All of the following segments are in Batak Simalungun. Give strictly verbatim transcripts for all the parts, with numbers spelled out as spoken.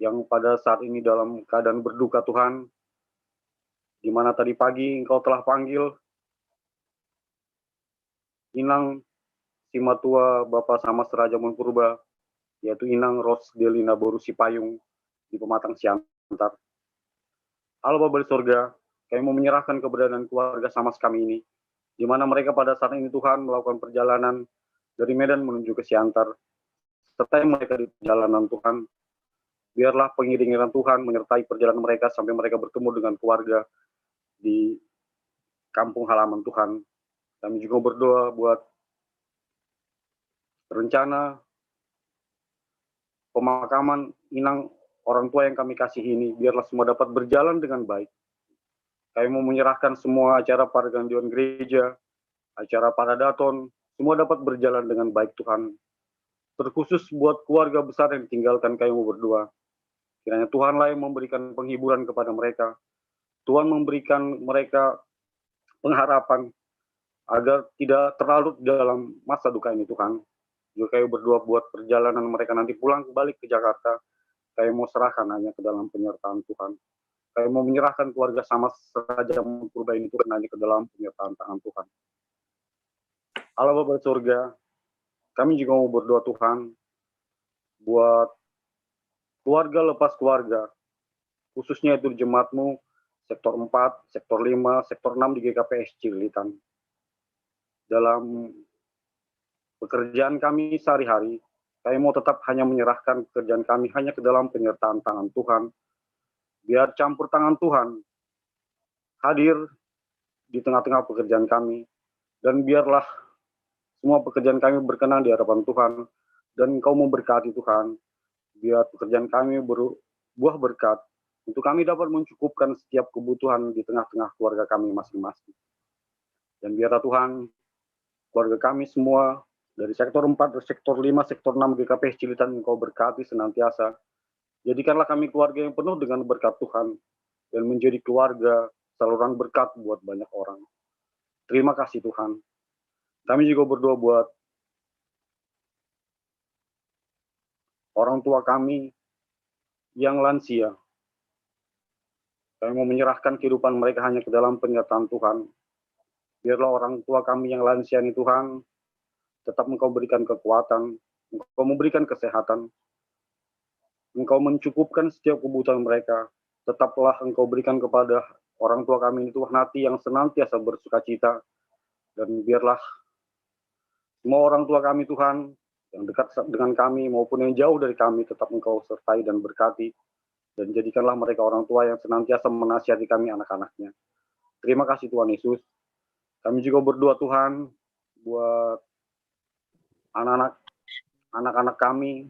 yang pada saat ini dalam keadaan berduka, Tuhan, di mana tadi pagi Engkau telah panggil Inang Simatua Bapak Samas Raja Purba, yaitu Inang Ros Delina Boru Sipayung di Pematang Siantar. Allah Bapa di sorga, kami mau menyerahkan keberadaan keluarga Samas kami ini, di mana mereka pada saat ini, Tuhan, melakukan perjalanan dari Medan menuju ke Siantar. Sertai mereka di perjalanan, Tuhan. Biarlah pengiring-iringan Tuhan menyertai perjalanan mereka sampai mereka bertemu dengan keluarga di kampung halaman, Tuhan. Kami juga berdoa buat rencana pemakaman inang orang tua yang kami kasihi ini, biarlah semua dapat berjalan dengan baik. Kami mau menyerahkan semua acara pergantian gereja, acara paradaton, semua dapat berjalan dengan baik, Tuhan. Terkhusus buat keluarga besar yang ditinggalkan, kami mau berdoa, kiranya Tuhanlah yang memberikan penghiburan kepada mereka. Tuhan memberikan mereka pengharapan agar tidak terlarut dalam masa duka ini, Tuhan. Juga kami berdoa buat perjalanan mereka nanti pulang balik ke Jakarta. Kami mau serahkan hanya ke dalam penyertaan Tuhan. Kami mau menyerahkan keluarga Samas Raja Purba ini, Tuhan, hanya ke dalam penyertaan tangan Tuhan. Allah Bapa di sorga, kami juga mau berdoa, Tuhan, buat keluarga lepas keluarga, khususnya itu jemaat-Mu sektor empat, sektor lima, sektor enam di G K P S Cililitan. Dalam pekerjaan kami sehari-hari, kami mau tetap hanya menyerahkan pekerjaan kami hanya ke dalam penyertaan tangan Tuhan. Biar campur tangan Tuhan hadir di tengah-tengah pekerjaan kami, dan biarlah semua pekerjaan kami berkenan di hadapan Tuhan, dan Engkau memberkati, Tuhan. Biar pekerjaan kami berbuah berkat untuk kami dapat mencukupkan setiap kebutuhan di tengah-tengah keluarga kami masing-masing. Dan biarlah, Tuhan, keluarga kami semua dari sektor empat, dari sektor lima, sektor enam G K P S Cililitan Engkau berkati senantiasa. Jadikanlah kami keluarga yang penuh dengan berkat Tuhan dan menjadi keluarga saluran berkat buat banyak orang. Terima kasih, Tuhan. Kami juga berdoa buat orang tua kami yang lansia. Kami mau menyerahkan kehidupan mereka hanya ke dalam penyertaan Tuhan. Biarlah orang tua kami yang lansia ini, Tuhan, tetap Engkau berikan kekuatan, Engkau memberikan kesehatan, Engkau mencukupkan setiap kebutuhan mereka. Tetaplah Engkau berikan kepada orang tua kami ini, Tuhan, hati yang senantiasa bersukacita. Dan biarlah semua orang tua kami, Tuhan, yang dekat dengan kami maupun yang jauh dari kami, tetap Engkau sertai dan berkati. Dan jadikanlah mereka orang tua yang senantiasa menasihati kami, anak-anaknya. Terima kasih, Tuhan Yesus. Kami juga berdoa, Tuhan, buat anak-anak anak-anak kami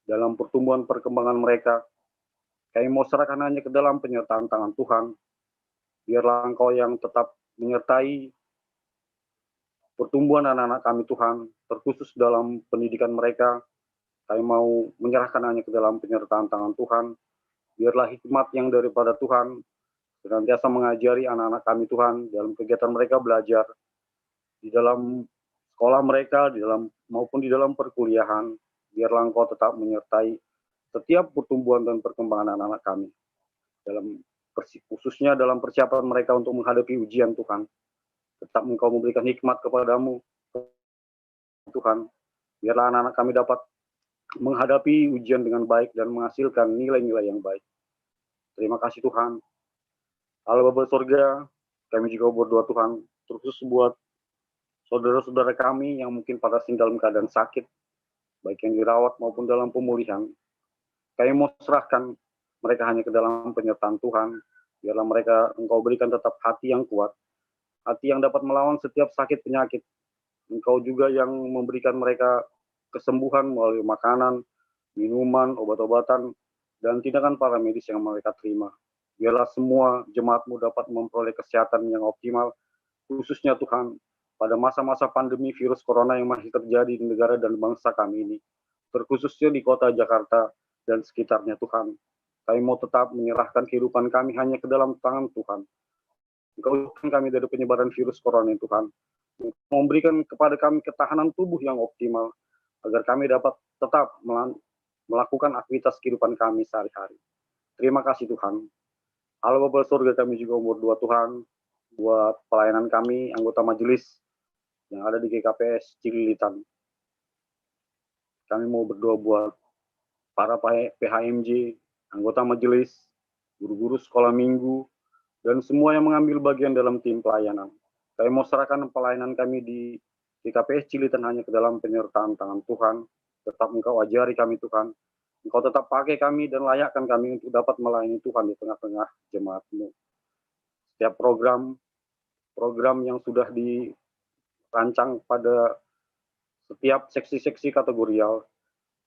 dalam pertumbuhan perkembangan mereka. Kami mau serahkan hanya ke dalam penyertaan tangan Tuhan. Biarlah Engkau yang tetap menyertai pertumbuhan anak-anak kami, Tuhan, terkhusus dalam pendidikan mereka. Kami mau menyerahkan hanya ke dalam penyertaan tangan Tuhan. Biarlah hikmat yang daripada Tuhan senantiasa mengajari anak-anak kami, Tuhan, dalam kegiatan mereka belajar, di dalam sekolah mereka, di dalam maupun di dalam perkuliahan. Biarlah Engkau tetap menyertai setiap pertumbuhan dan perkembangan anak-anak kami. Dalam persi- khususnya dalam persiapan mereka untuk menghadapi ujian, Tuhan. Tetap Engkau memberikan hikmat kepadamu, Tuhan. Biarlah anak-anak kami dapat menghadapi ujian dengan baik dan menghasilkan nilai-nilai yang baik. Terima kasih, Tuhan. Allah Bapa surga, kami juga berdoa, Tuhan, terkhusus buat saudara-saudara kami yang mungkin pada saat ini dalam keadaan sakit, baik yang dirawat maupun dalam pemulihan. Kami mau serahkan mereka hanya ke dalam penyertaan Tuhan. Biarlah mereka Engkau berikan tetap hati yang kuat, hati yang dapat melawan setiap sakit penyakit. Engkau juga yang memberikan mereka kesembuhan melalui makanan, minuman, obat-obatan, dan tindakan para medis yang mereka terima. Biarlah semua jemaat-Mu dapat memperoleh kesehatan yang optimal, khususnya, Tuhan, pada masa-masa pandemi virus corona yang masih terjadi di negara dan bangsa kami ini, terkhususnya di kota Jakarta dan sekitarnya, Tuhan. Kami mau tetap menyerahkan kehidupan kami hanya ke dalam tangan Tuhan. Engkau jauhkan kami dari penyebaran virus corona ini, Tuhan. Engkau memberikan kepada kami ketahanan tubuh yang optimal, agar kami dapat tetap melan- melakukan aktivitas kehidupan kami sehari-hari. Terima kasih Tuhan. Halo Bapa surga, kami juga mau berdoa Tuhan buat pelayanan kami, anggota majelis yang ada di G K P S Cililitan. Kami mau berdoa buat para P H M J, anggota majelis, guru-guru sekolah minggu, dan semua yang mengambil bagian dalam tim pelayanan. Kami mau serahkan pelayanan kami di G K P S Cililitan hanya ke dalam penyertaan tangan Tuhan. Tetap Engkau ajari kami Tuhan. Engkau tetap pakai kami dan layakkan kami untuk dapat melayani Tuhan di tengah-tengah jemaat-Mu. Setiap program, program yang sudah dirancang pada setiap seksi-seksi kategorial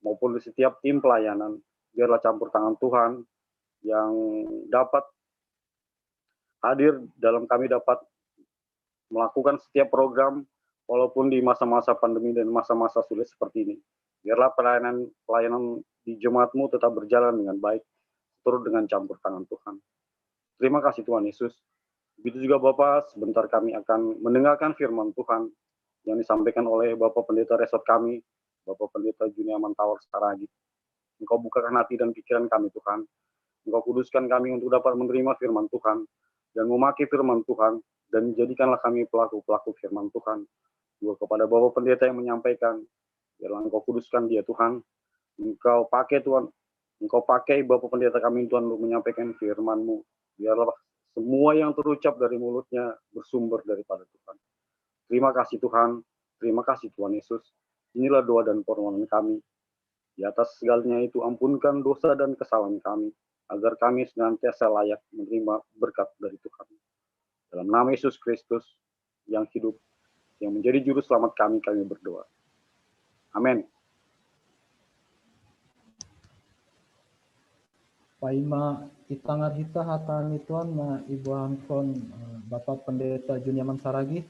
maupun di setiap tim pelayanan, biarlah campur tangan Tuhan yang dapat hadir dalam kami dapat melakukan setiap program walaupun di masa-masa pandemi dan masa-masa sulit seperti ini. Biarlah pelayanan pelayanan di jemaat-Mu tetap berjalan dengan baik, turut dengan campur tangan Tuhan. Terima kasih Tuhan Yesus. Begitu juga Bapak, sebentar kami akan mendengarkan firman Tuhan yang disampaikan oleh Bapak Pendeta Resort kami, Bapak Pendeta Juniaman Tawar Saragi. Engkau bukakan hati dan pikiran kami Tuhan. Engkau kuduskan kami untuk dapat menerima firman Tuhan dan memakai firman Tuhan, dan jadikanlah kami pelaku-pelaku firman Tuhan. Juga kepada Bapak Pendeta yang menyampaikan, biarlah Engkau kuduskan dia Tuhan. Engkau pakai Tuhan, Engkau pakai Bapak Pendeta kami Tuhan untuk menyampaikan firman-Mu. Biarlah semua yang terucap dari mulutnya bersumber daripada Tuhan. Terima kasih Tuhan, terima kasih Tuhan Yesus. Inilah doa dan permohonan kami. Di atas segalanya itu ampunkan dosa dan kesalahan kami, agar kami senantiasa layak menerima berkat dari Tuhan. Dalam nama Yesus Kristus yang hidup, yang menjadi juru selamat kami, kami berdoa. Amin. Paima itangar hita hatami Tuhan na ibuankon eh, Bapak Pendeta Juniaman Saragi.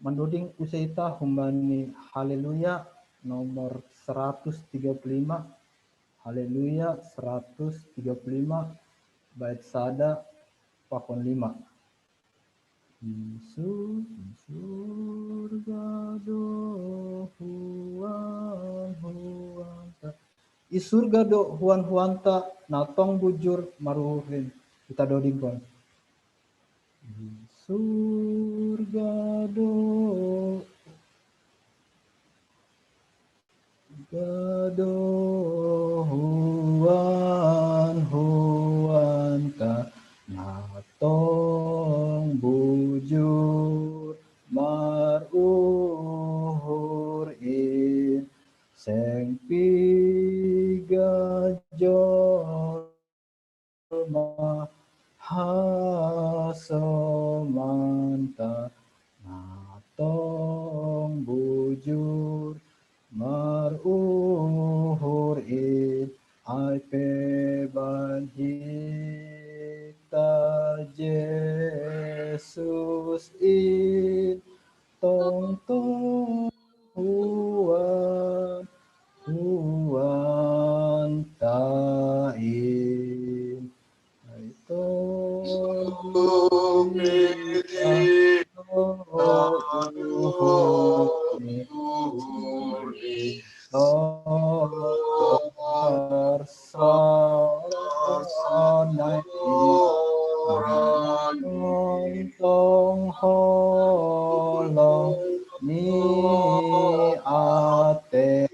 Manduding use ita humbani Haleluya nomor seratus tiga puluh lima. Haleluya seratus tiga puluh lima, bait sada, pakon lima. Yesus surga do huan huanta. I surga do huan huanta na tong bujur maruhurin. Kita dodingkon. Surga do gado huan huanta na tong bujur maruhur in seng piga jol ma hasomanta na tong bujur maruhur in ai pe ban hita Jesus in tong tong huan huan tain. Ai tong tong holong ni ate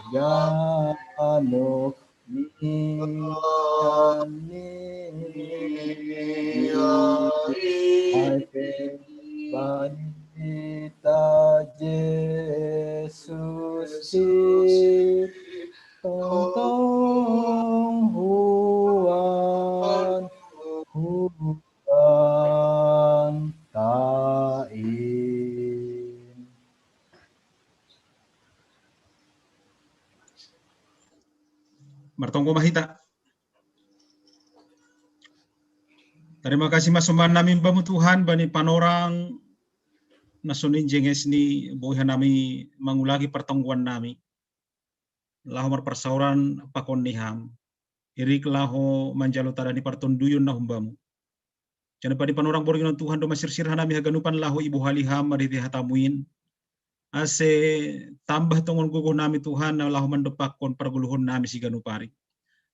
ganuk ni ni ai pe ban hita Jesus si tong tong huan huan tain. Martonggo ma hita. Tarima kasih ma sumbangan nami bamu Tuhan bani panorang na sonin jenges ni boi hanami mangulaki partonggoan nami. Laho marparsauran pakon ni ham. Irik laho manjalo tada ni partonduyun na humbamu. Janah bani panorang borngin on Tuhan do masirsir hanami haganupan laho ibohali ham marhitei hatamu in. ase tambah tongon gogoh nami Tuhan, na laho mandompakkon pargoluhon nami siganup ari.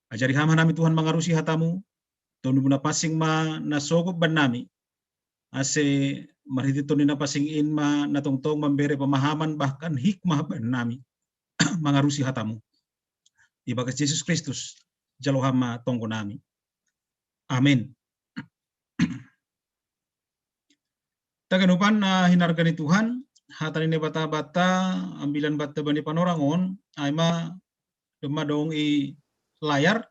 Ajari Ham hanami Tuhan mangarusi hatamu, Tondumu Napansing ma na sogop bannami, ase marhite Tondi Napansing in ma na tongtong mambere pamahaman bahkan hikmah bannami mangarusi hatamu. Ibagas Jesus Kristus, jalo Ham ma tonggo nami. Amin. Taganupan na hinarga ni Tuhan, hata ni Naibata banta, ambilan banta bani panorang on, ai ma domma dong i layar,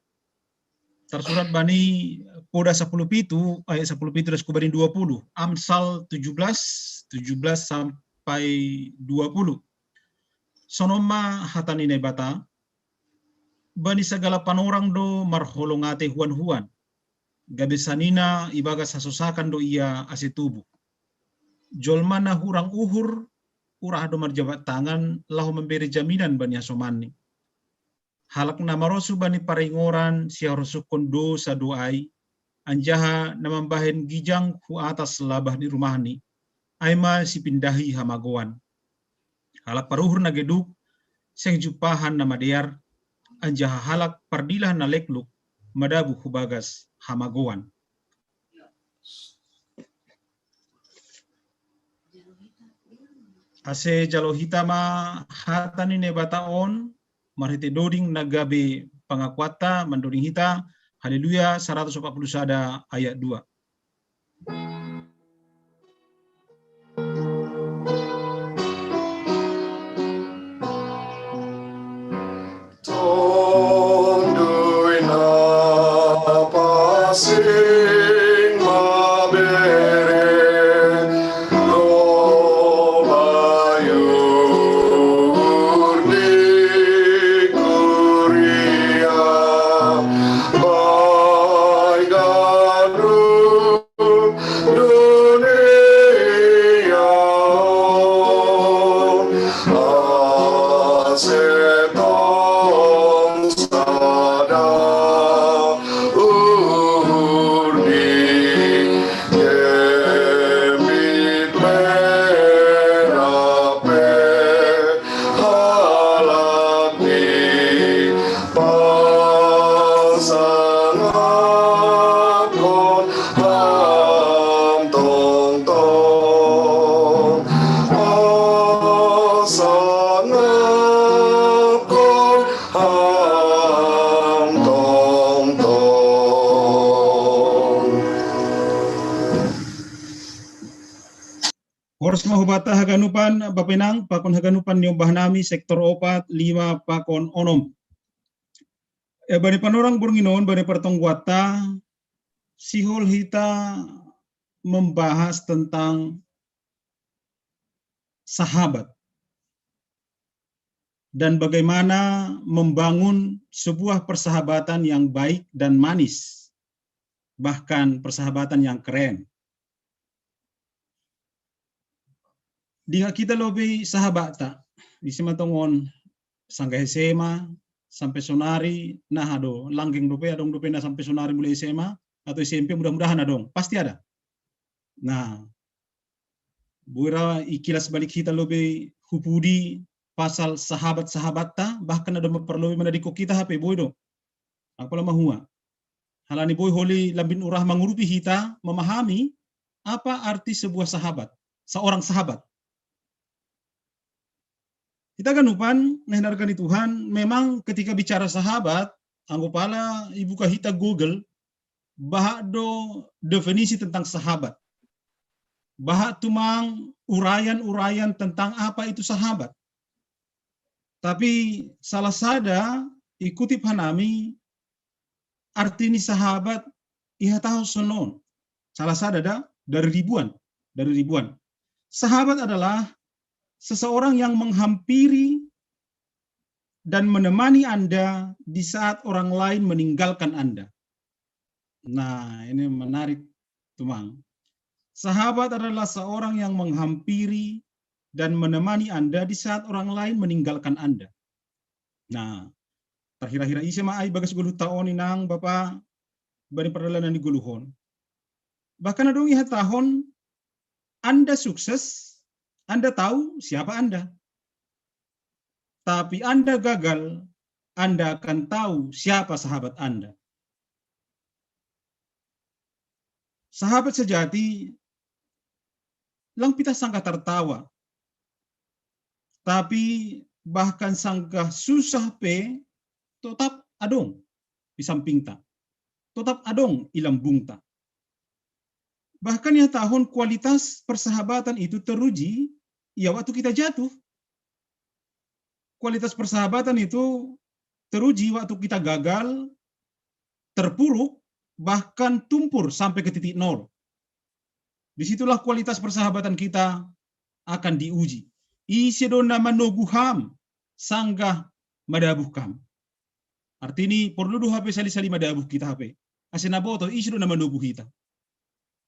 tarsurat bani Poda sapuluh pitu, ayat sapuluh pitu das kubani dua puluh, Amsal tujuh belas, tujuh belas sampai dua puluh. Sonon ma hata ni Naibata, bani sagala panorang do marholong ate huan-huan, gabe sanina ibagas hasosakan do ia ase tubu. Jolma na hurang uhur, urah do marjabat tangan, laho mambere jaminan bani hasomanni. Halak na marosu bani paringoran siharosuhon dosa do ai, anjaha na mambahen gijang hu atas labah ni rumahni, ai ma sipindahi hamagoan. Halak paruhur na geduk, seng jumpahan na madear, anjaha halak pardilah na lekluk, madabu hu bagas hamagoan. Ase jalo hita ma hata ni Naibata on, marhite doding na gabe pangakuanta mandoding hita, Haleluya saratus opat puluh sada ayat dua. Tondui Napansing mabere, lobayur di kuria, baik gaduh dunia, ase tong sada uhur ni jemit merah pe, halak ni pasangapkon Ham tongtong, pasangapkon Ham tongtong. Horas ma hubanta haganupan, Bapa inang, pakon haganupan niombah nami sektor opat, lima, pakon onom. E, bani panorang borngin on, bani partonggoanta, sihol hita membahas tentang sahabat dan bagaimana membangun sebuah persahabatan yang baik dan manis, bahkan persahabatan yang keren. Di hita lobei sahabatta, ise ma tongon sanggah S M A, sampe sonari, nah adong, langgeng dope, adong dope na sampe sonari mulai S M A, atau S M P, mudah-mudahan adong, pasti ada. Nah, boi ra ikilas balik hita lobei hu pudi pasal sahabat-sahabatta, bahkan adong ma parlobei manadingkon hita hape, boi do. Apala mahua. Halani boi holi lambin urah mangurupi hita memahami apa arti sebuah sahabat, seorang sahabat. Hita ganupan, na hinarga ni Tuhan, memang ketika bicara sahabat, anggo pala ibuka hita Google, bahat do definisi tentang sahabat. Bahat tumang uraian-uraian tentang apa itu sahabat. Tapi salah sada ikutip hanami arti ni sahabat ihatahon sonon. Salah sada da, dari ribuan, dari ribuan. Sahabat adalah seseorang yang menghampiri dan menemani Anda di saat orang lain meninggalkan Anda. Nah, ini menarik, Tumang. Sahabat adalah seorang yang menghampiri dan menemani Anda di saat orang lain meninggalkan Anda. Nah, tarhira-hira ise ma ai bagas goluhta on, Inang, Bapa, bani pardalanan ni goluh on. Bahkan adong ihatahon, Anda sukses, Anda tahu siapa Anda. Tapi Anda gagal, Anda akan tahu siapa sahabat Anda. Sahabat sejati, lang pita sangka tertawa. Tapi bahkan sangka susah pe, tetap adong di sampingta. Tetap adong ilambungta. Bahkan ya tahun kualitas persahabatan itu teruji ya waktu kita jatuh. Kualitas persahabatan itu teruji waktu kita gagal, terpuruk, bahkan tumpur sampai ke titik nol. Disitulah kualitas persahabatan kita akan diuji. Ise do na manogu ham, sanggah madabuh kam. Arti ini perlu do hape sali-sali madabuh kita hape. Ase na boto, ise do na manogu hita.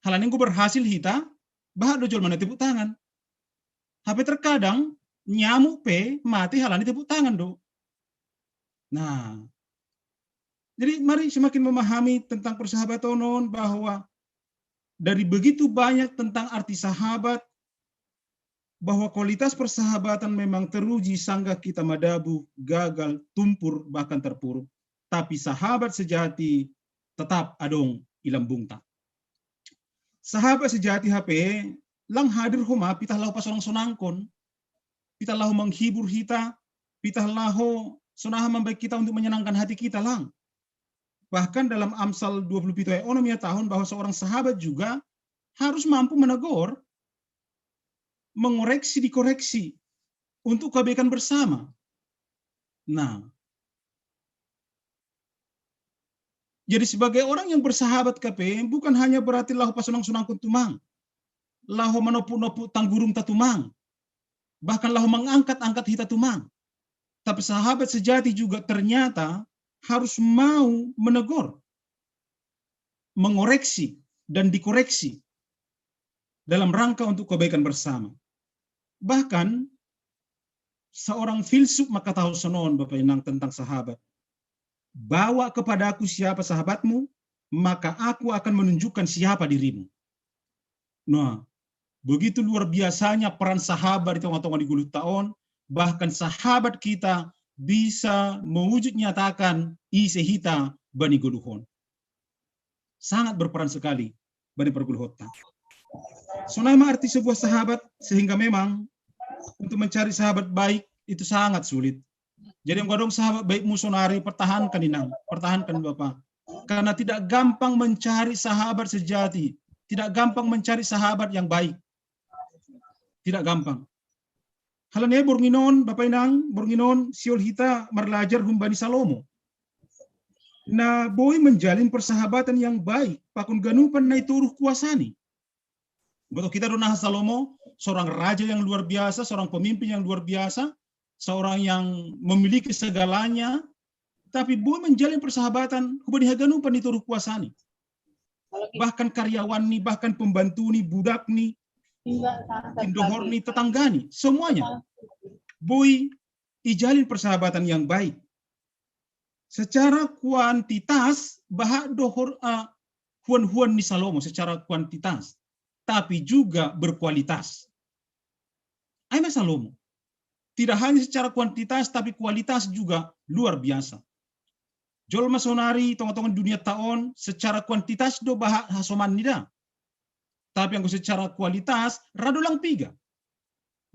Halani enggo berhasil hita, bahat do jolma na tepuk tangan. Hape terkadang nyamuk pe mate halani tepuk tangan do. Nah, jadi mari semakin memahami tentang persahabatan on, bahwa dari begitu banyak tentang arti sahabat, bahwa kualitas persahabatan memang teruji sanggah kita madabuh, gagal, tumpur, bahkan terpuruk. Tapi sahabat sejati tetap adong ilambungta. Sahabat sejati hape lang hadir homa pita laho pasonang-sonangkon, pita laho menghibur hita, pita laho sonaha mambaen kita untuk menyenangkan hati kita lang. Bahkan dalam Amsal dua puluh pitu ayat onom ya tahun bahwa seorang sahabat juga harus mampu menegur, mengoreksi, dikoreksi untuk kebaikan bersama. Nah, jadi sebagai orang yang bersahabat kape, bukan hanya berarti laho pasonang-sonangkon tumang, laho manopuk-nopuk tanggurung ta tumang, bahkan laho mengangkat-angkat hita tumang. Tapi sahabat sejati juga ternyata harus mau menegur, mengoreksi, dan dikoreksi dalam rangka untuk kebaikan bersama. Bahkan seorang filsuf maka tahu sonon, Bapak Inang, tentang sahabat. Bawa kepadaku siapa sahabatmu, maka aku akan menunjukkan siapa dirimu. Nah, begitu luar biasanya peran sahabat di tengah-tengah di goluh ta on, bahkan sahabat kita bisa mewujud nyatakan ise hita bani goluh on. Sangat berperan sekali bani pargoluhonta. Sonai ma arti sebuah sahabat, sehingga memang untuk mencari sahabat baik itu sangat sulit. Jadi enggo adong sahabat baikmu sonari, pertahankan, Inang, pertahankan, Bapak. Karena tidak gampang mencari sahabat sejati, tidak gampang mencari sahabat yang baik. Tidak gampang. Halani borngin on, Bapak Inang, borngin on sihol hita marlajar humbani Salomo, na boi menjalin persahabatan yang baik pakon ganupan na itoruh kuasani. Boto kita do naha Salomo, seorang raja yang luar biasa, seorang pemimpin yang luar biasa, seorang yang memiliki segalanya, tapi boi menjalin persahabatan humbani haganupan na itoruh kuasani. Bahkan karyawanni, bahkan pembantuni, budakni, indohorni, tetanggani, semuanya boi ijalin persahabatan yang baik. Secara kuantitas, bahat do hor-, eh, huan-huan ni Salomo secara kuantitas, tapi juga berkualitas. Ai ma Salomo. Tidak hanya secara kuantitas, tapi kualitas juga luar biasa. Jolma sonari tongah-tongah dunia ta on secara kuantitas do bahat hasomanni da. Tapi anggo secara kualitas, ra do lang piga.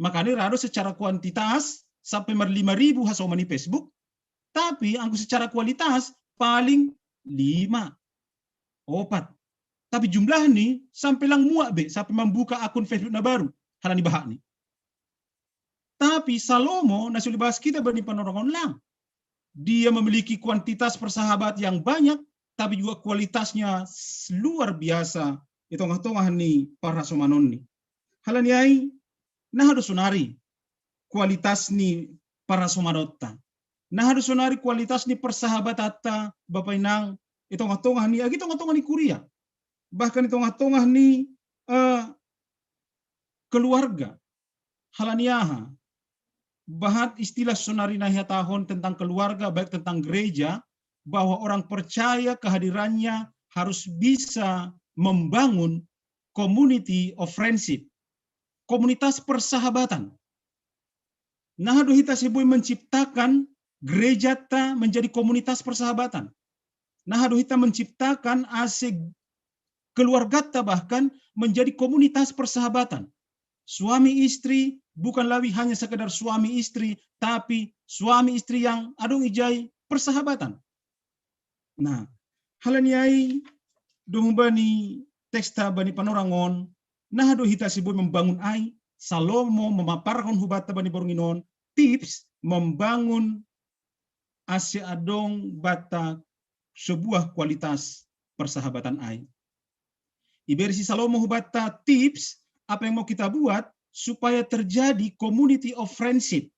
Makana ra do secara kuantitas sampai marlima ribu hasoman ni Facebook, tapi anggo secara kualitas paling lima, opat. Tapi jumlahni sampai lang muat be, sampai mambuka akun Facebook na baru, halani bahatni. Tapi Salomo, na sihol ibahas kita bani panorang on, lang. Dia memiliki kuantitas persahabat yang banyak, tapi juga kualitasnya s-, luar biasa di tongah-tongah ni parhasomanonni. Halani ai, naha do sonari kualitas ni parhasomanonta. Naha do sonari kualitas ni persahabatanta, Bapak Inang, di tongah-tongah ni, agi tongah-tongah ni kuria. Bahkan di tongah-tongah ni, eh, keluarga. Halani aha? Bahat istilah sonari na ihatahon tentang keluarga, baik tentang gereja, bahwa orang percaya kehadirannya harus bisa membangun community of friendship, komunitas persahabatan. Nah, do hita ase boi menciptakan gereja ta menjadi komunitas persahabatan. Nah, do hita menciptakan ase keluarga ta bahkan menjadi komunitas persahabatan. Suami istri bukan lagi hanya sekedar suami istri, tapi suami istri yang adong ijai persahabatan. Nah, hal ni ai, dung bani teks ta bani panorangon, nah, do hita ase boi membangun ai, Salomo memaparhon hubatta bani borngin on tips membangun ase adong bata sebuah kualitas persahabatan ai. Iberi si Salomo hubatta tips apa yang mau kita buat supaya terjadi community of friendship.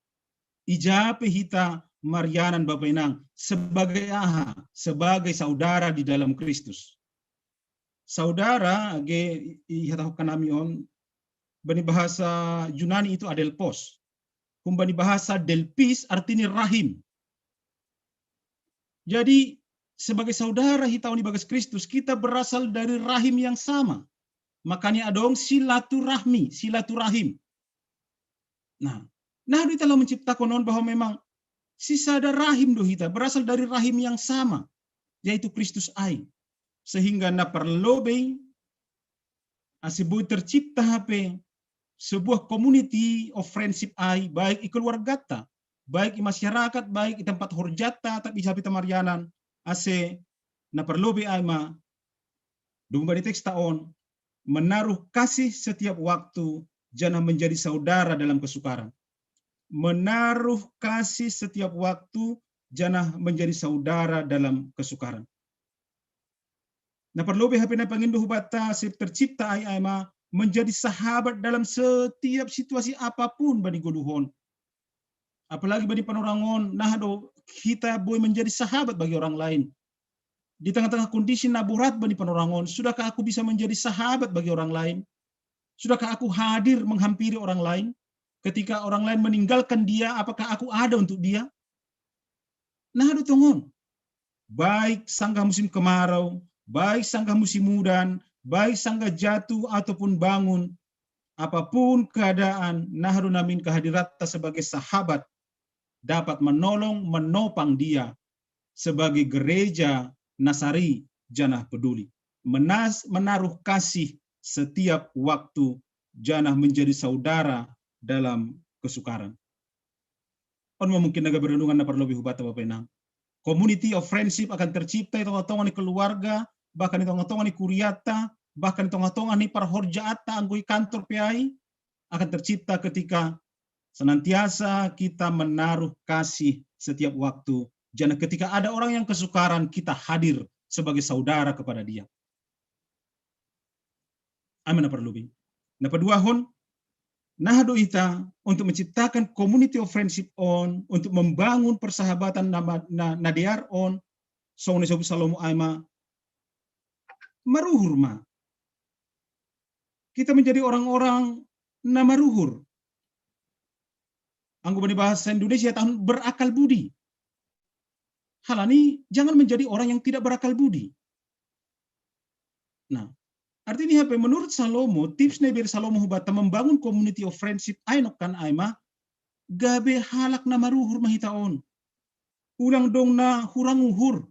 Ija pe hita marianan bapa inang sebagai aha? Sebagai saudara di dalam Kristus. Saudara, age i-, ihatahon hami on, bani bahasa Yunani itu adelphos. Hum bani bahasa delphis artinya rahim. Jadi, sebagai saudara hita on ibagas Kristus, kita berasal dari rahim yang sama. Makanya adong silaturahmi, silaturahim. Nah, nah, do hita laho menciptakan on bahwa memang sisada rahim do hita, berasal dari rahim yang sama, yaitu Kristus ai. Sehingga na parlobei ase boi tercipta hape sebuah community of friendship ai, baik i keluarga ta, baik i masyarakat, baik i tempat horja ta, tapi ija pe hita marianan, ase na parlobei ai ma, dung bani teks ta on, menaruh kasih setiap waktu, janah menjadi saudara dalam kesukaran. Menaruh kasih setiap waktu, janah menjadi saudara dalam kesukaran. Na parlobei hape na pangindo hubatta ase tercipta ai, ai ma menjadi sahabat dalam setiap situasi apapun bani goluhon. Apalagi bani panorangon, nah, do hita boi menjadi sahabat bagi orang lain. Di tengah-tengah kondisi na borat bani panorangon, sudahkah aku bisa menjadi sahabat bagi orang lain? Sudahkah aku hadir menghampiri orang lain? Ketika orang lain meninggalkan dia, apakah aku ada untuk dia? Nah, do tongon. Baik sanggah musim kemarau, baik sanggah musim udan, baik sanggah jatuh ataupun bangun, apapun keadaan, nah, do namin kehadirat ta sebagai sahabat dapat menolong, menopang dia sebagai gereja na sari janah peduli. Menas-, menaruh kasih setiap waktu janah menjadi saudara dalam kesukaran. On ma mungkin na gabe renungan na parlobei hubatta bapa inang. Community of friendship akan tercipta i tongah-tongah ni keluarga, bahkan i tongah-tongah ni kuria ta, bahkan i tongah-tongah ni parhorjaan ta anggo i kantor pe ai, akan tercipta ketika senantiasa kita menaruh kasih setiap waktu. Janah ketika ada orang yang kesukaran, kita hadir sebagai saudara kepada dia. Ai ma na parlobei. Na paduahon, nah, do hita untuk menciptakan community of friendship on, untuk membangun persahabatan na, na, na dear on, songon na disebut Salomo ai ma, maruhur ma. Kita menjadi orang-orang na maruhur. Anggo bani bahasa Indonesia tahun berakal budi. Halani jangan menjadi orang yang tidak berakal budi. Nah, artinya apa? Menurut Salomo, tips na iberi Salomo hubatta membangun community of friendship ai nongkan ai ma, gabe halak na maruhur ma hita on. Ulang dong na hurang uhur.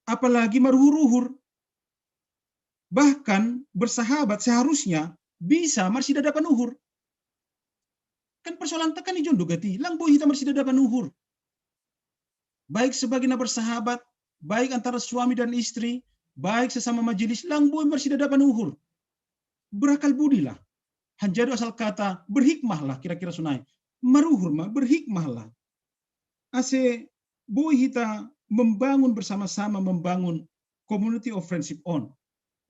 Apalagi maruhur-uhur. Bahkan bersahabat seharusnya bisa marsidadapan uhur. Kan persoalan ta kan ijon do gati, lang boi hita marsidadapan uhur. Baik sebagai na bersahabat, baik antara suami dan istri, baik sesama majelis, lang boi marsidadapan uhur. Berakal budilah. Hanjado asal kata berhikmahlah, kira-kira sonai. Maruhur ma, berhikmahlah. Ase boi hita membangun bersama-sama, membangun community of friendship on.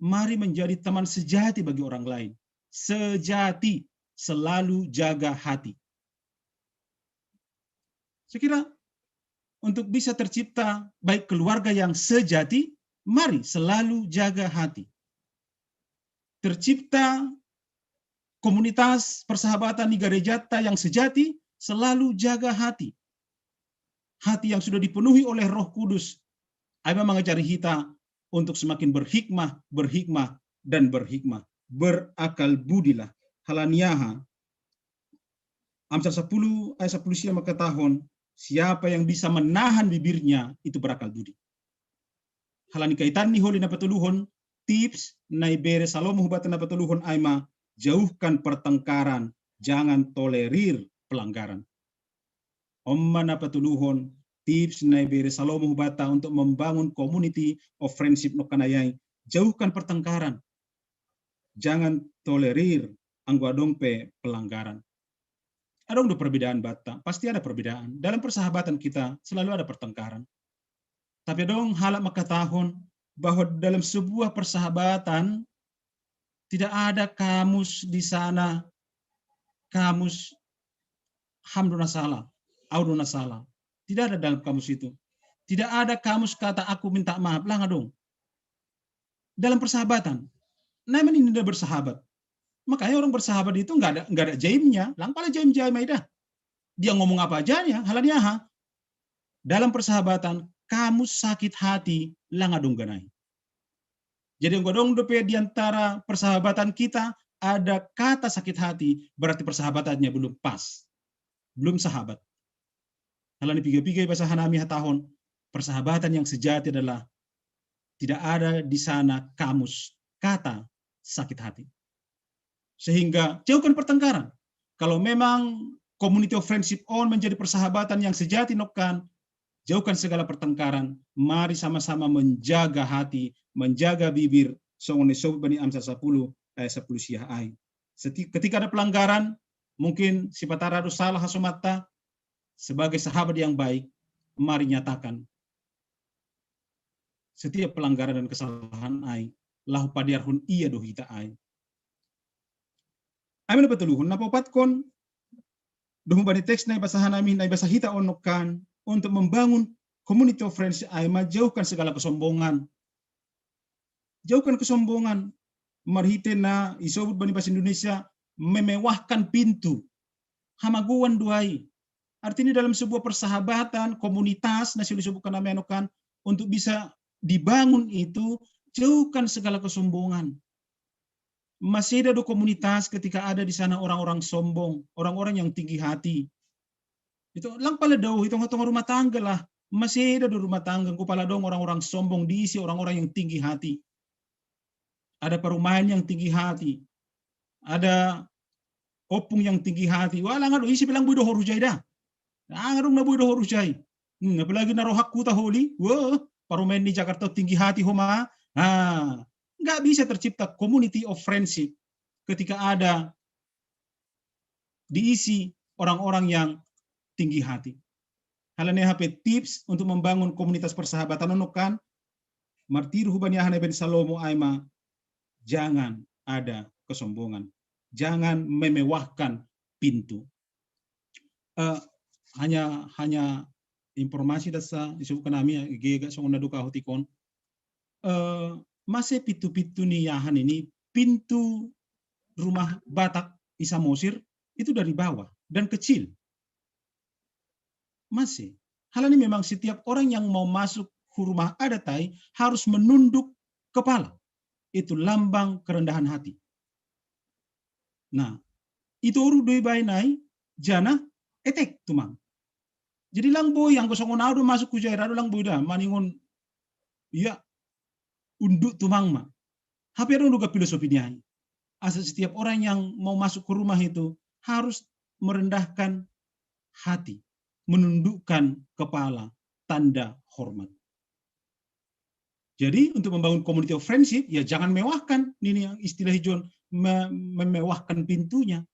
Mari menjadi teman sejati bagi orang lain. Sejati, selalu jaga hati. Saya kira untuk bisa tercipta baik keluarga yang sejati, mari selalu jaga hati. Tercipta komunitas persahabatan di gereja ta yang sejati, selalu jaga hati. Hati yang sudah dipenuhi oleh Roh Kudus, ai ma mengajari hita untuk semakin berhikmah, berhikmah, dan berhikmah. Berakal budilah. Halani aha? Amsal sepuluh ayat sepuluh sia mengatakan, siapa yang bisa menahan bibirnya itu berakal budi. Hal ni kaitan ni holi na patoluhon, tips na ibere Salomo hubata na patoluhon ai ma, jauhkan pertengkaran, jangan tolerir pelanggaran. On ma na patoluhon, tips na ibere Salomo hubata untuk membangun community of friendship nongkan ai, jauhkan pertengkaran. Jangan tolerir anggo adong pe pelanggaran. Adong do perbedaan banta, pasti ada perbedaan. Dalam persahabatan kita selalu ada pertengkaran. Tapi adong halak mengatakan bahwa dalam sebuah persahabatan tidak ada kamus di sana, kamus ham do na sala, au do na sala. Tidak ada dalam kamus itu. Tidak ada kamus kata aku minta maaf, lang adong. Dalam persahabatan. Namanya ini bersahabat. Makanya orang bersahabat itu nggak ada nggak ada jaimnya, lang pala jaim-jaim ai da. Dia ngomong apa aja ya, hal ni aha. Dalam persahabatan, kamus sakit hati, lang adong ganai. Jadi anggo adong dope di antara persahabatan kita ada kata sakit hati, berarti persahabatannya belum pas. Belum sahabat. Hal ni piga-piga i basahan nami hatahon, persahabatan yang sejati adalah tidak ada di sana kamus kata sakit hati. Sehingga jauhkan pertengkaran. Kalau memang community of friendship on menjadi persahabatan yang sejati nongkan, jauhkan segala pertengkaran. Mari sama-sama menjaga hati, menjaga bibir, songon na isobut bani Amsal sepuluh ayat sepuluh sia ai. Seti-, ketika ada pelanggaran, mungkin sipata ra do sala hasomanta, sebagai sahabat yang baik, mari nyatakan setiap pelanggaran dan kesalahan ai, laho padearhon ia do hita ai. Ai ma na patoluhon, na paopatkon, domu bani teks na ibasa hanami, na ibasa hita on nongkan, untuk membangun community of friends ai ma jauhkan segala kesombongan. Jauhkan kesombongan. Marhite na isobut bani bahasa Indonesia memewahkan pintu. Hamagoan do ai. Artinya dalam sebuah persahabatan, komunitas, na sudah disebutkan nami nongkan, untuk bisa dibangun itu, jauhkan segala kesombongan. Maseda do komunitas ketika ada di sana orang-orang sombong, orang-orang yang tinggi hati. Itu lang pala dao i tonga-tonga rumah tangga lah. Maseda do rumah tangga, anggo pala adong orang-orang sombong diisi orang-orang yang tinggi hati. Ada parumaen yang tinggi hati. Ada ompung yang tinggi hati. Wah, lang adong, ise pe lang boi do horus jai da. Lang adong na boi do horus jai. Hmm, apalagi na rohak kuta holi. Wah, parumaen ni Jakarta tinggi hati homa. Ah, nggak bisa tercipta community of friendship ketika ada diisi orang-orang yang tinggi hati. Hal ni aha pe tips untuk membangun komunitas persahabatan on nongkan, martiru hubani aha na ibaen Salomo ai ma, jangan ada kesombongan. Jangan memewahkan pintu. Eh, hanya hanya informasi da sa, disebutkan nami, gega songon na dukahon tikon. Eh, mase pintu-pintu ni aha ni, pintu rumah Batak i Samosir itu dari bawah dan kecil. Mase. Hal ni memang setiap orang yang mau masuk ke rumah adat ai harus menunduk kepala. Itu lambang kerendahan hati. Nah, itoru do ibaen ai, janah etek tumang. Jadi lang boi, anggo songon au do masuk hujai ra do lang boi da, maningon, ia, unduk tumang ma. Hape adong do filosofi ni ai. Asa setiap orang yang mau masuk ke rumah itu harus merendahkan hati, menundukkan kepala, tanda hormat. Jadi untuk membangun community of friendship, ya jangan mewahkan, ini yang istilah John, me-, memewahkan pintunya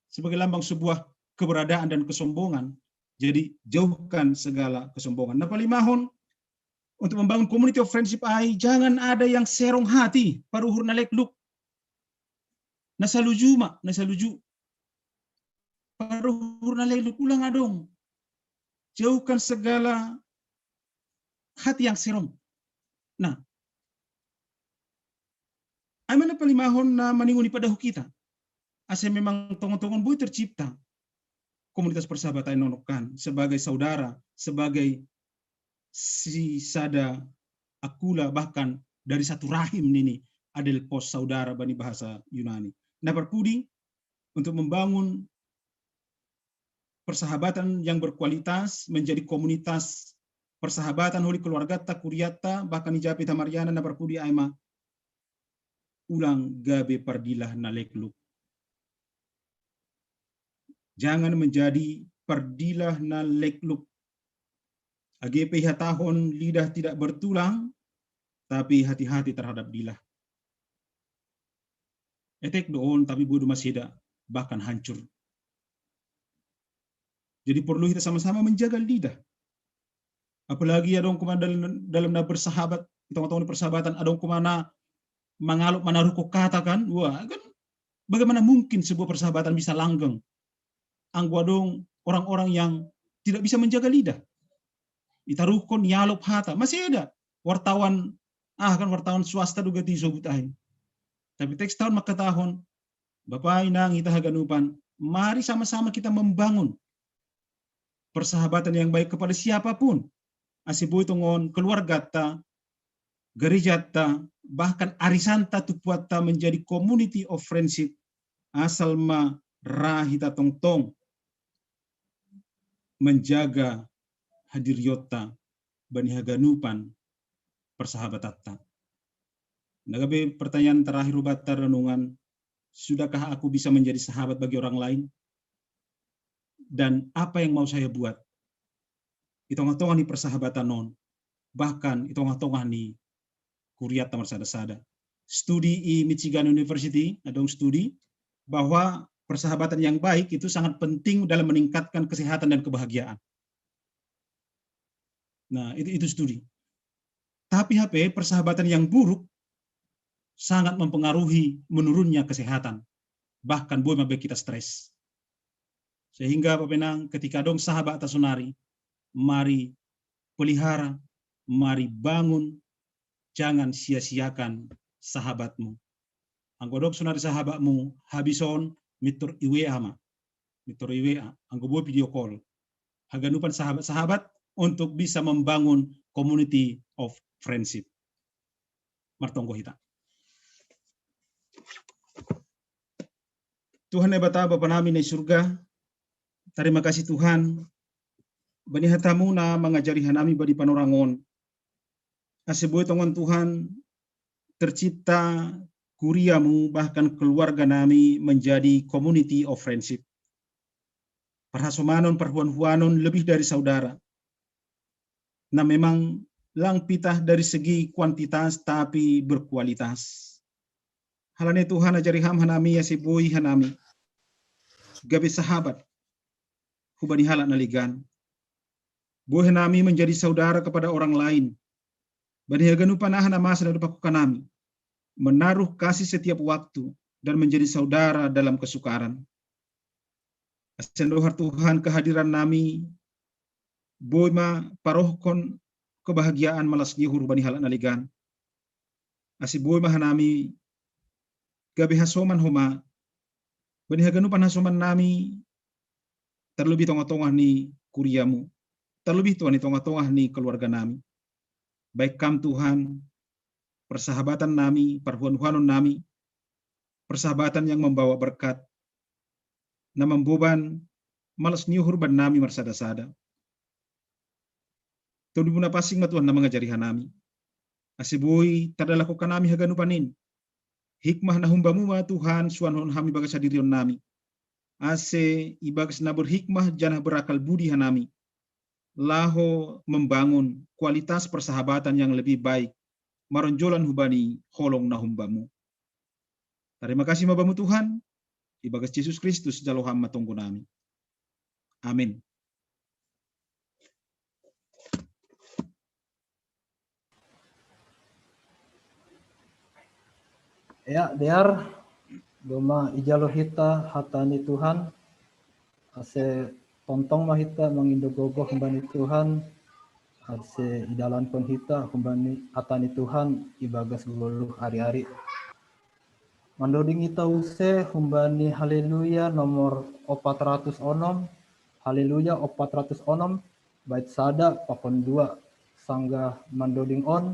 sebagai lambang sebuah keberadaan dan kesombongan. Jadi jauhkan segala kesombongan. Na palimahon, untuk membangun community of friendship ai, jangan ada yang serong hati, paruhur na lekluk. Na saluju ma, na saluju. Paruhur na lekluk, ulang adong. Jauhkan segala hati yang serong. Nah, ai ma na palimahon na maningon i padahu kita. Asa memang tongon-tongon boi tercipta komunitas persahabatan on nongkan sebagai saudara, sebagai sisada akula, bahkan dari satu rahim nini, adelphos saudara bani bahasa Yunani. Na parpudi, untuk membangun persahabatan yang berkualitas, menjadi komunitas persahabatan holi keluargata, kuriata, bahkan i japi ta Mariana na parpudi ai ma, ulang gabe pardilah na lekluk. Jangan menjadi pardilah na lekluk. Age pe ihatahon lidah tidak bertulang, tapi hati-hati terhadap dilah. Etek do on, tapi boi do maseda, bahkan hancur. Jadi perlu kita sama-sama menjaga lidah. Apalagi adong kuman dalam, dalam na bersahabat, i tonga-tonga ni persahabatan, adong kuman na mangalop manaruhkon kata kan, wah kan, bagaimana mungkin sebuah persahabatan bisa langgeng anggo adong orang-orang yang tidak bisa menjaga lidah? Itaruhkon, ialop hata, maseda. Wartawan, ah kan, wartawan swasta do gati sobut ai. Tapi teks tahun mangkatahon, Bapa, Inang, hita haganupan, mari sama-sama kita membangun persahabatan yang baik kepada siapapun. Ase boi tongon keluargata, gerejata, bahkan arisanta, tupuanta menjadi community of friendship, asal ma ra hita tongtong menjaga hadirionta bani haganupan persahabatanta. Na gabe pertanyaan terakhir hubanta renungan, sudahkah aku bisa menjadi sahabat bagi orang lain? Dan apa yang mau saya buat i tonga-tonga ni persahabatan on, bahkan i tonga-tonga ni kuriata marsada-sada? Studi i Michigan University, adong studi bahwa persahabatan yang baik itu sangat penting dalam meningkatkan kesehatan dan kebahagiaan. Nah, itu, itu studi. Tapi hape persahabatan yang buruk sangat mempengaruhi menurunnya kesehatan. Bahkan boi mambaen hita stres. Sehingga Bapa, Inang, ketika adong sahabatta sonari, mari pelihara, mari bangun, jangan sia-siakan sahabatmu. Anggo adong sonari sahabatmu habis on, mintor i W A ma. Mintor i W A, anggo boi video call. Haganupan sahabat-sahabat untuk bisa membangun community of friendship. Martonggo hita. Tuhan Debata, Bapa nami na i surga, tarima kasih Tuhan, bani hatamu na mangajari hanami bani panorang on. Ase boi tongon Tuhan, tercipta kuriamu, bahkan keluarga nami menjadi community of friendship. Parhasomanon, parhuan-huanon lebih dari saudara. Na memang lang pitah dari segi kuantitas, tapi berkualitas. Halani Tuhan, ajari Ham hanami ase boi hanami gabe sahabat hubani halak na legan. Boi hanami menjadi saudara kepada orang lain. Bani haganupan aha na masa na dob pakon hanami, menaruh kasih setiap waktu dan menjadi saudara dalam kesukaran. Ase andohar Tuhan kehadiran nami, boi ma parohkon kebahagiaan malas ni uhur bani halak na legan. Ase boi ma hanami gabe hasoman homa bani haganupan hasoman nami, terlebih tonga-tonga ni kuriamu, terlebih Tuhan i tonga-tonga ni keluarga nami. Baen Kam Tuhan, persahabatan nami, parhuan-huanon nami, persahabatan yang membawa berkat, na mamboban malas ni uhur bannami marsada-sada. Tondi muna pansing ma Tuhan na mangajari hanami. Ase boi tardalankon hanami haganupan in. Hikmah na humbamu ma Tuhan suanhon hami bagas hadirion nami. Ase ibagas na berhikmah janah berakal budi hanami, laho membangun kualitas persahabatan yang lebih baik, maronjolan hubani holong na humbamu. Tarima kasih ma Bamu Tuhan, ibagas Jesus Kristus jalo Ham ma tonggo nami. Amin. Ya, dear, domma ijalo hita hata ni Tuhan, ase tongtong ma hita mangindo gogo humbani Tuhan, ase idalankon hita humbani hata ni Tuhan ibagas goluh ari-ari. Mandoding hita use humbani Haleluya nomor opat ratus onom, Haleluya opat ratus onom, bait sada pakon dua, sanggah mandoding on,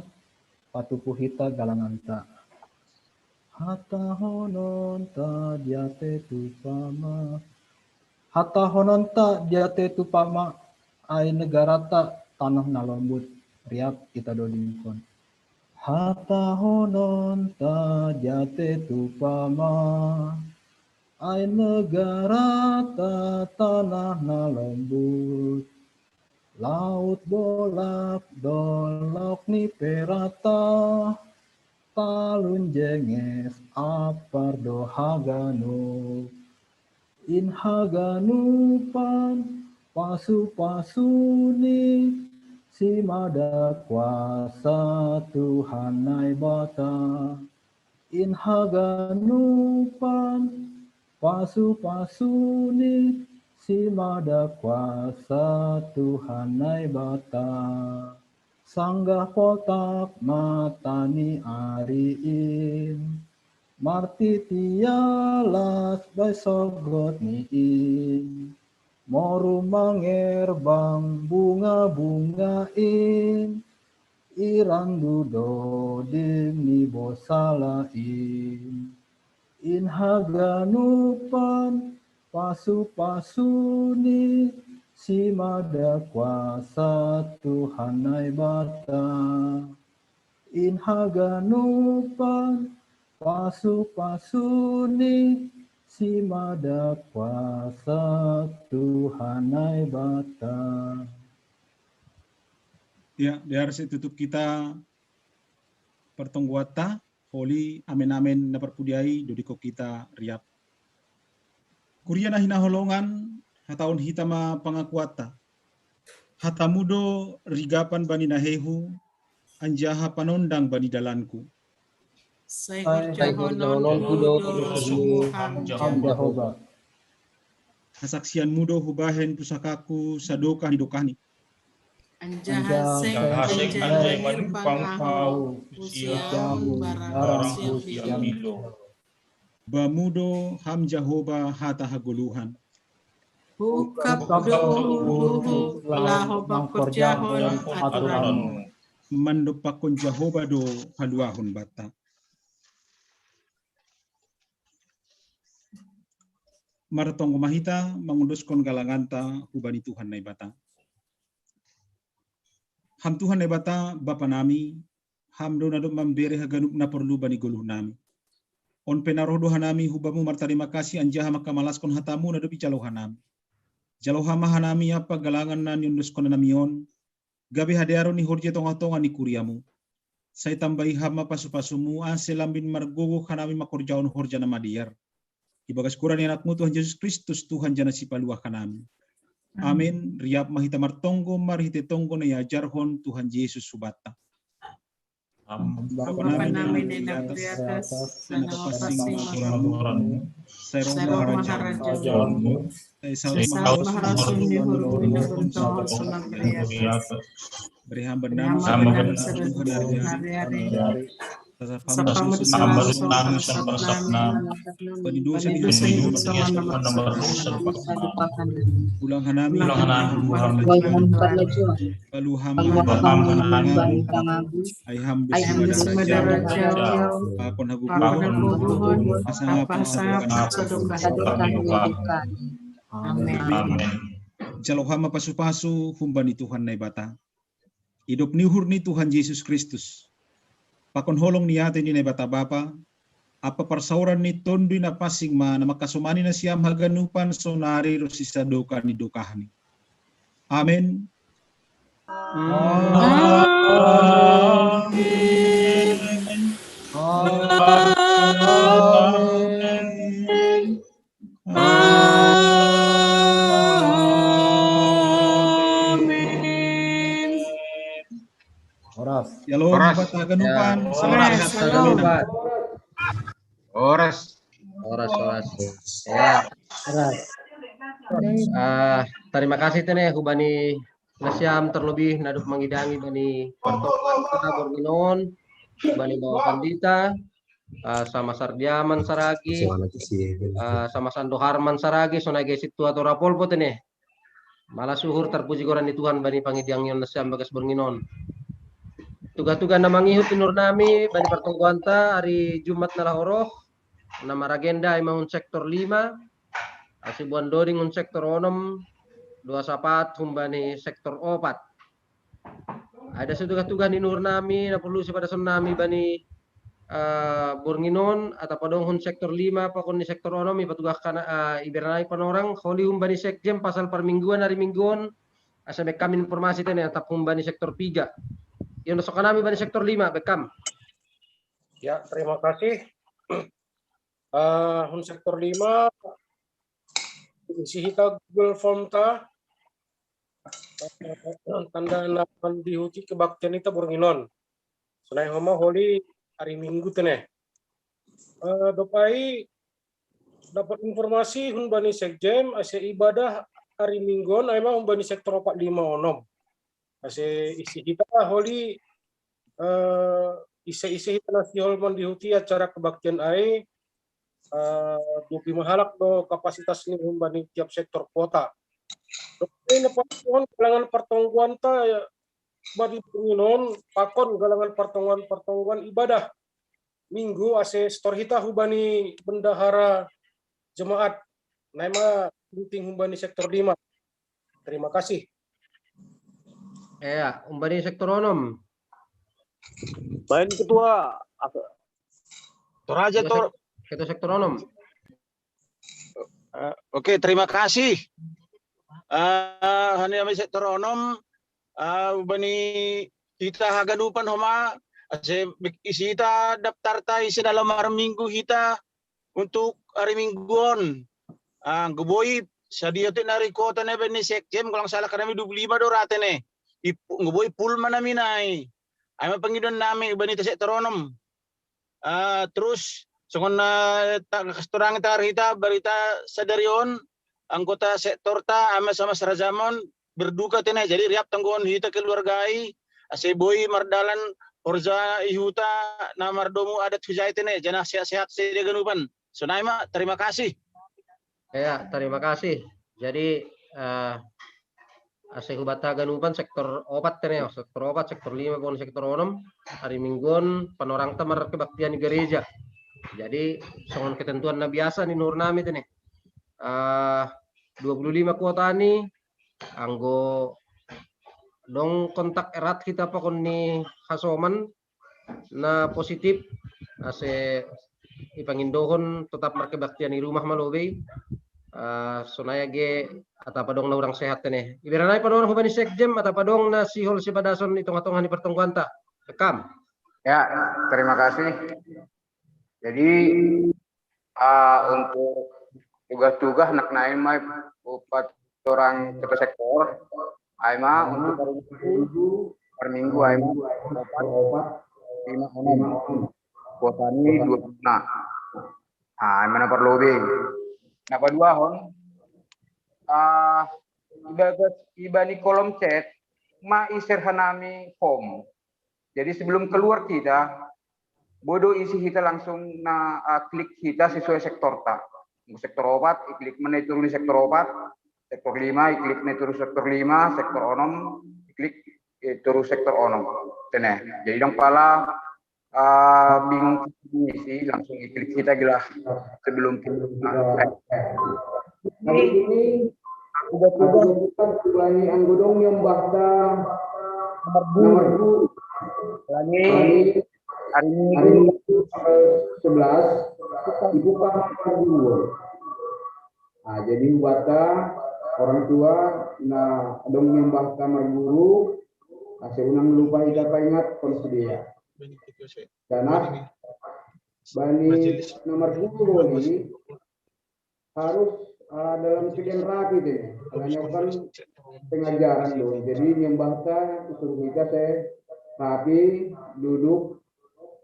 patupu hita galanganta. Hatahononta dia pe tupa ma. Hatahononta jate tu pama, ai negarata tanah na lombut. Riap kita dodingkon. Hatahononta jate tu pama, ai negarata tanah na lombut. Laut bolak dolok ni perata, talun jenges apar do haganup. In haganupan pasu-pasu ni, simada kuasa Tuhan Naibata. In haganupan pasu-pasu ni, simada kuasa Tuhan Naibata. Sanggah poltak mata ni ari in, martitialas bai sogot ni in, moru mangerbang bunga-bunga in, irandu doding ni bosala in. In haganupan pasu-pasu ni, simada kuasa Tuhan Naibata. In haganupan pasu-pasu ni, simada kuasa Tuhan Naibata. Ya, dari situ tutup kita pertongguata, holi amen-amen na parpudiai, dodiko kita riap. Kuria na hinaholongan, hataon hita ma pangakuata. Hatamu do rigapan bani na hehu, anjaha panondang bani dalanku. Sai horjahononku do Ham Jahowa. Hasaksianmu do hubahen pusakaku sadokah ni dokahni. Anjaha seng anjai manupang ahu husiamu barang siamu. Bamu do Ham Jahowa hata hagoluhan. Hukap do uhurhu laho mangkorjahon aturanmu. Mandompakkon Jahowa do haluahon banta. Martonggo ma hita mangondoskon galanganta hubani Tuhan Naibata. Ham Tuhan Naibata, Bapa nami, Ham do na dob mambere haganup na porlu bani goluhnami. On pe na roh do hanami hu Bamu martarima kasih anjaha mangkamalaskon hataMu na dob ijalo hanami. Jalo Ham ma hanami ampa galangan na niondoskon hanami on, gabe hadearon ni horja i tongah-tongah ni kuriaMu. Sai tambai Ham ma pasu-pasuMu, ase lambin margogoh hanami mangkorjahon horja na madear. Ibagas goran ni AnakMu Tuhan Jesus Kristus, Tuhan jana Sipaluah hanami. Amin. Riap ma hita martonggo marhite tonggo na iajarhon Tuhan Jesus hubanta. Bapa nami na di atas, sanapasing ma goranMu, sai ro ma harajaonMu, sai saut ma harosuh ni uhurMu na burju songon na di atas. Bere Ham bannami sadari on, sap Ham ma dosa nami songon na mardosannami. Bani dosa ni hami, songon na mardosa Ham. Ulang hanami, ulang hanami, ulang hanami. Paluahon Ham, paluahon Ham, ai Ham do simada rajaon, pakon hagogohon, hasangapon sadokah ni dokahni. Amin. Jalo Ham ma pasu-pasu humbani Tuhan Naibata. Idop ni uhur ni Tuhan Jesus Kristus, pakon holong ni atei ni Naibata Bapa, ampa parsaoran ni Tonduy Napansing ma na mangkasomani nasiam haganupan sonari ro sisadokah ni dokahni. Amen. Amen. Amen. Horas. Ya lo, horas. Haganupan. Ya. Horas. Horas. Horas. Horas. Ya. Horas. Ah, tarima kasih tene hubani nasiam terlebih na dob mangidangi bani partongan tabor minon, bani bawa pandita, ah, sama sardiaman saragi, ah, sama sandoharman saragi, sonai gesi tua tora polpo tene. Malas uhur, tarpuji goran ni Tuhan bani pangidangion nasiam bagas borngin on. Tuga-tuga na mangihut inur nami bani partonggoanta ari Jumat na laho roh, na maragenda ai mangun sektor lima, Asi Buan Doding hun sektor onom, dua sapat humbani sektor opat. Ada si tugas-tugas ni nuhur nami, na perlu si padason nami bani uh, Borngin on, atau padong hun sektor lima, pakon ni sektor onom, ipatugas kana uh, iberanai panorang, holi humbani sekjen pasal permingguan hari mingguan, asa bekam informasi tene atap humbani sektor tiga. Yang nasokan nami bani sektor lima, bekam. Ya, terima kasih. Uh, hun sektor lima, isi hita Google Form ta, tanda napan dihuti kebaktian ita Borngin on. Sonai homa holi hari Minggu tene. Uh, dopai dapat informasi hun bani sekjen, ase ibadah hari Minggu on, aima hun bani sektor opat lima onom. Ase isi hita holi uh, ise-ise hita nasi hol mandihuti acara kebaktian ai uh, dupi mahalak do kapasitas ni humbani tiap sektor kuota. Dope na pakon galangan pertongguan ta bagi penginon pakon galangan pertongguan-pertongguan ibadah minggu ase setor hita hubani bendahara jemaat naima penting hubani sektor lima. Terima kasih. Ya, umbani sektor onom. Baik ketua. Toraja tor. Ketua sektor onom. Uh, Oke, okay, terima kasih. Uh, hani ami sektor onom, uh, bani kita hagadupan homa, ase isi hita daftar ta isi dalam hari minggu hita untuk hari mingguon. Uh, goboi sadia tu nari kota ne bani sekjen, kalau salah kami dua puluh lima do rate ne. Goboi pul mana minai. Ama pangidon nami bani ta sektor onom. Uh, terus songon uh, kastorang ta rita berita sadari on anggota sektor ta ama sama serajamon berduka tene, jadi riap tangguhon hita keluargai ase boi mardalan horja ihuta na mardomu adat hujai tene, janah sehat-sehat sedia ganupan. Sonai ma, terima kasih. Ya, terima kasih. Jadi uh, ase hubata ganupan sektor opat tene, sektor opat, sektor lima, pokon sektor onom, hari mingguon panorang ta markebaktian di gereja. Jadi songon ketentuan na biasa ni nuhur nami tene. Uh, dua puluh lima kuota ni anggo dong kontak erat kita pakon ni hasoman na positif ase ipangindohon tetap markebaktian di rumah malobei. Uh, sonai age atau padong na urang sehat tene. Iberanai padong hubani sekjen atau padong na sihol sipadason di tengah-tengah ni pertengguan ta. Rekam. Ya, terima kasih. Jadi uh, untuk tugas-tugas nak naik mai upat orang ketua sektor. Aima untuk hari minggu, hari minggu aima opat, lima, enam. Kuota ni dua puluh lima. Ah, aima na parlobei. Na paduahon, ah, ibagas ibani kolom chat ma iser hanami form. Jadi sebelum keluar kita, bodo isi kita langsung na uh, klik kita sesuai sektor ta. Sektor opat, iklik mana itu di sektor opat, sektor lima, iklik mana itu sektor lima, sektor onom, iklik itu sektor onom. Tene. Jadi dong pala uh, bingung isi langsung iklik kita gila sebelum kita. Nah, ini aku buat buat buat bani anggodong yang bahkan nomor dua lagi hari minggu sebelas ibu pak dulu. Nah, jadi buat orang tua nah dong yang bahkan guru ase unang lupa ita paingat kon sedia. Karena bani nomor dua ini harus uh, dalam keadaan rapi deh. Karena kan pengajaran dong. Jadi nyembah ta suruh kita saya rapi duduk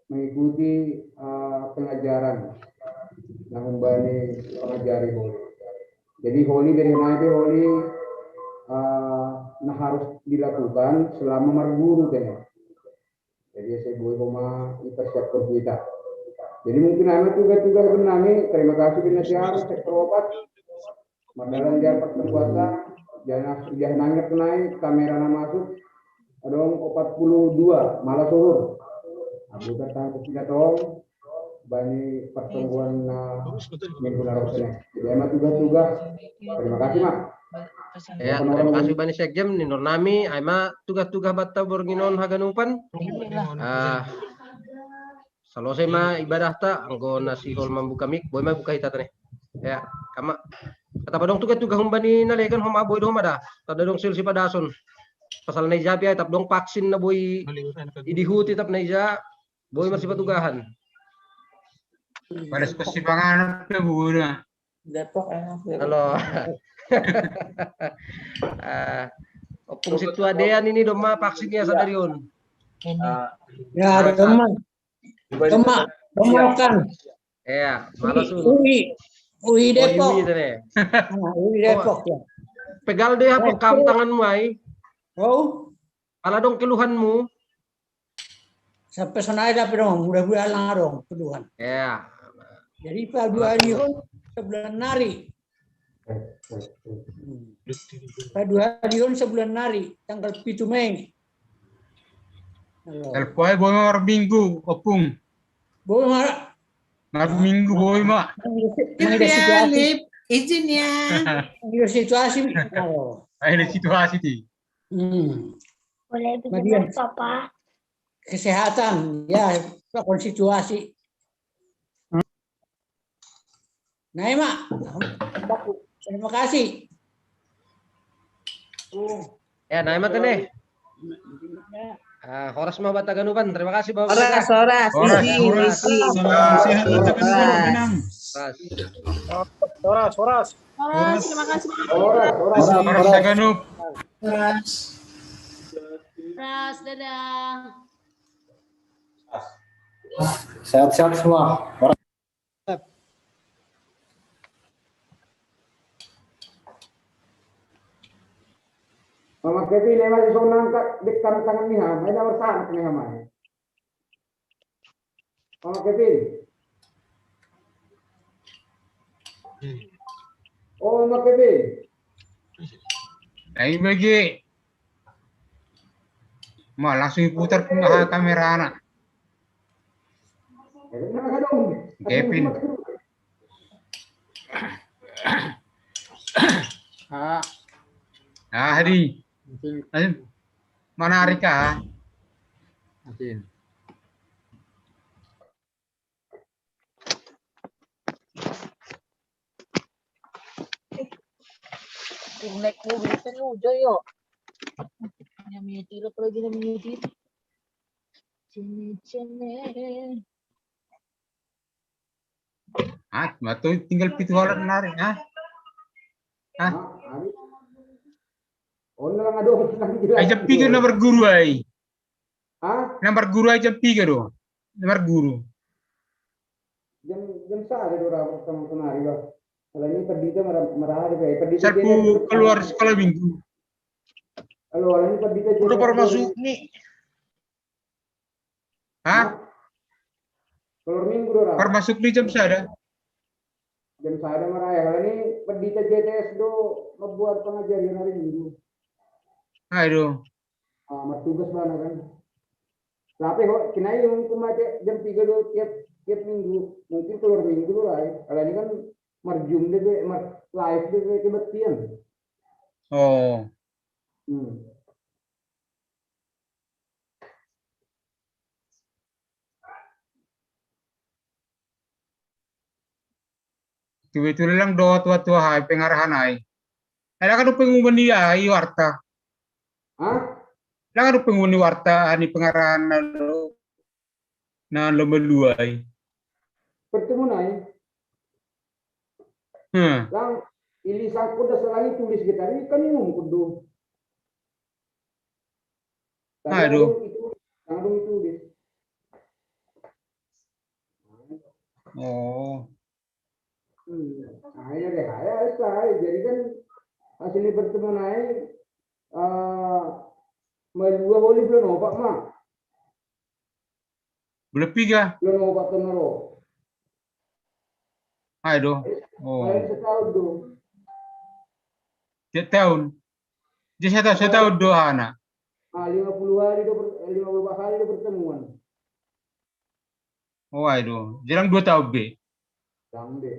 mengikuti uh, pengajaran. Nah, membani pengajari boleh. Jadi holi dari nanti holi uh, nah harus dilakukan selama marguru deh. Jadi saya boleh koma dipersiapkan kita. Jadi mungkin anak juga juga benangi. Terima kasih bina siar sektor opat. Madalan dia perkuasa. Jangan sudah nangis naik kamera na masuk. Ada empat puluh dua malah suruh. Aku datang ke kita tong. bani pertemuan na minggu na rosnya. Jadi, ai ma tugah-tugah. Terima kasih, Mak. Ya, terima kasih bani sekjen, ninor nami, ai ma tugah-tugah banta borngin on haganupan. Ah, salose ma ibadahta, anggo na sihol mambuka mik, boi ma buka hita tene. Ya, kama. Tapa adong tugah-tugah humbani na legan, homa boi do homa da. Tapa adong sihol sipadason. Pasal na ija pe ai, tapa adong vaksin na boi idihuti, tapa na ija boi marsipatugahan. Pada sekolah si panganan pe boi da. Depok enak. Halo. Ah, Ompung Sintua Dean ini doma vaksinnya sadari on. Ya, doma. Doma, doma kan. Iya, malas. UI, UI Depok. Nah, UI Depok ya. Pegal deh apa kam tanganmu ai? Oh. Ala adong keluhanmu? Sampai sonai tapi dong, mudah-mudahan lang adong keluhan. Ya. Jadi paduahalihon sabulan nari. Paduahalihon sabulan nari, tanggal pitu Mei. Halo. Elpo ai boi ma marminggu, Ompung. Boi ma. Marminggu boi ma. Izin ya. Mangido situasi. Halo. Ai, ada situasi ti. Hmm. Boleh bikin apa, Pak? Kesehatan, ya, konstitusi. Nah, Mak. Terima kasih. Ya, nah, Mak, tene. Ah, horas ma banta haganupan. Terima kasih, Bapak. Horas, horas. Horas, horas. Salam sehat banta haganupan. Horas. Horas, horas. Horas, terima kasih. Horas, horas. Horas, horas. Horas, dadah. Sehat-sehat semua. Mama Kevin, emang so nangkat dekat tangan ni, ha? Main nomor sana ni, ha, main. Mama Kevin. Oh, Mama Kevin. Ai bagi. Ma, langsung diputar pun ha kamerana. Kevin. Ah. Ah, di. Mungkin. Ayo. Mana Rika? Mungkin. Naik mobil kan udah yo. Namanya tilep lagi, namanya tilep. Cene, cene. Ah, ma tu tinggal pitu halak nari, ah? Ah? Ai jam piga na marguru ai. Hah? Na marguru ai jam piga do. Na marguru. Jam, jam sada do rapat sama kemari, Bang. Kalau ini pendeta marah, marah ada, pendeta. Sarpu keluar sekolah minggu. Kalau ini pendeta. Udah baru masuk nih. Hah? Keluar minggu do rapat. Baru masuk di jam sada. Jam sada marah ya. Kalau ini pendeta J T S do membuat pengajaran hari minggu. Aduh. Ah, martugas bana kan. Tapi kok kena yang hukum aja jam tiga do tiap, tiap minggu. Mungkin keluar minggu do lah ya. Kalau ini kan marjum deh, be, mar live deh, be, kebaktian. Oh. Hmm. Kebetulan lang do tua-tua hai pengarahan ai. Ai lang adong pengumuman ni ai warta. Hah? Lang adong pengumuman ni warta ni pengarahan na lo, na lo malua ai. Pertemuan ai. Hmm. Lang ilisan kuda selagi tulis kita ini kan umum kudu. Aduh. Itu, itu deh. Oh. Hmm. Akhirnya deh, akhirnya selesai. Jadi kan hasil pertemuan ai, eh, malua holi belum opak, Mak. Belum piga. Belum opak tuh nero. Aduh. Oh. Paling setahun tuh. Tiap tahun. Jadi saya tahu, saya tahu doa anak. Ah, lima puluh hari itu per-, lima puluh hari itu pertemuan. Oh, aduh. Jarang dua tahun, Be. Yang deh.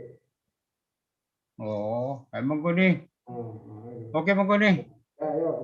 Oh, emang gue nih. Oh, nah, Oke, emang gue nih. Ya, yuk.